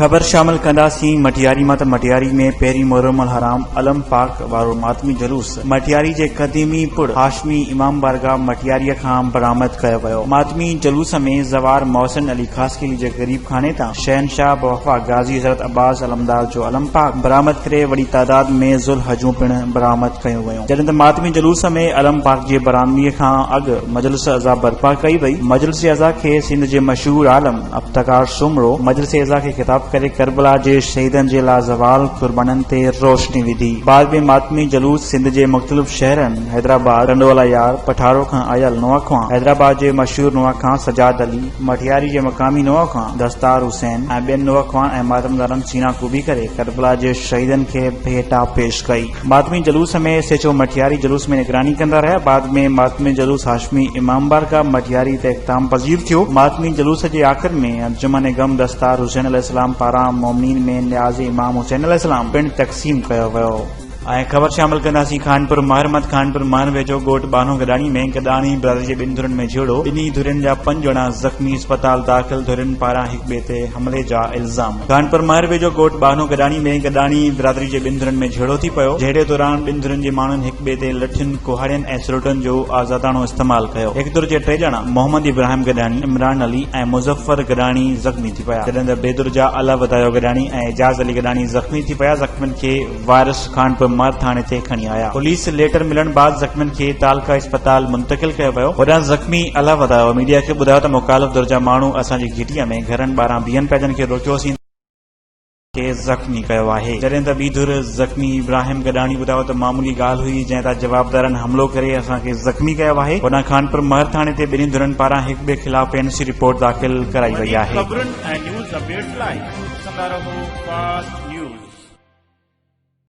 خبر شامل ڪنداسين مٽياري مان ته مٽياري ۾ پهرين محرم الحرام علم پاڪ وارو ماتمي جلوس مٽياري جي قديمي پڙ هاشمي امام بارگاهه مٽياري کان برآمد ڪيو ويو. ماتمي جلوس ۾ زوار محسن علي خاصخيلي جي غريب خاني تان شهنشاهه بوفا غازي حضرت عباس علمدار جو علم پاڪ برآمد ڪري وڏي تعداد ۾ ذوالحجون پڻ برآمد ڪيون ويون. جڏهن ته ماتمي جلوس ۾ علم پاڪ جي برآمدگي کان اڳ مجلس عزا برپا ڪئي وئي. مجلس عزا کي سنڌ جي مشهور عالم افتخار سومرو مجلس عزا کي خطاب ڪري ڪربلا جي شهيدن جي لازوال قربانين تي روشني وڌي. بعد ۾ ماتمي جلوس سنڌ جي مختلف شهرن حيدرآباد، ٽنڊوالهيار، پٺارو کان آيل نوحه حيدرآباد جي مشهور نوحه سجاد علي، مٺياري جي مقامي نوحه دستار حسين ۽ ٻين نوحه ۽ ماتمدارن سينا ڪوبي ڪري ڪربلا جي شهيدن کي ڀيٽا پيش ڪئي. ماتمي جلوس ۾ ايس ايڇ او مٽياري جلوس ۾ نگراني ڪندا رهيا بعد ۾ ماتمي جلوس هاشمي امام بارگاهه مٽياري تي اختتام پذير ٿيو ماتمي جلوس جي آخر ۾ انجمن غم دستار حسين عليه السلام پاران مومنين ۾ نياز امام حسين عليه السلام پڻ تقسيم ڪيو ويو. ۽ خبر شامل ڪنداسين خانپور مهر مت خانپور مهر ويجهو ڳوٺ ٻانهو گڏاڻي ۾ گڏاڻي برادري جي ٻن ڌرين ۾ جهيڙو ٻنهي ڌرين جا پنج ڄڻا زخمي اسپتال داخل ڌرين پاران هڪ ٻئي تي حملي جا الزام. خانپور مهر ويجهو ڳوٺ ٻانهو گڏاڻي ۾ گڏاڻي برادري جي ٻن ڌرين ۾ جهيڙو ٿي پيو، جهيڙي دوران ٻن ڌرين جي ماڻهن هڪ ٻئي تي لٺين، ڪهاڙين ۽ سروٽن جو آزاداڻو استعمال ڪيو. هڪ ڌر جي ٽي ڄڻا محمد ابراهيم گڏاڻي، عمران علي ۽ مظفر گڏاڻي زخمي ٿي پيا، جڏهن ته ٻئي ڌر جا الله وڌايو گڏاڻي ۽ اعجاز علي گڏاڻي زخمي ٿي پيا، زخمين کي وارث خانپور مهر ٿاڻي تي کڻي آيا. پوليس ليٽر ملڻ بعد زخمين کي تعلقه اسپتال منتقل ڪيو ويو. هوڏانهن زخمي الله وڌايو ميڊيا کي ٻڌايو ته مخالف ڌر جا ماڻهو اسان جي گهٽيء ۾ گهرن ٻاهران بيهن پيا جن کي روڪيوسين کي زخمي ڪيو آهي. جڏهن ته ٻي ڌر زخمي ابراهيم گڏاڻي ٻڌايو ته معمولي ڳالهه هئي جنهن تان جوابدارن حملو ڪري اسان کي زخمي ڪيو آهي. هوڏانهن خانپور مهر ٿاڻي تي ٻنهي ڌرين پاران هڪ ٻئي خلاف اين سي رپورٽ داخل ڪرائي وئي وڌيڪ آهي. خبرن ۽ نيوز اپڊيٽس لاء ڏسندا رهو فاسٽ نيوز.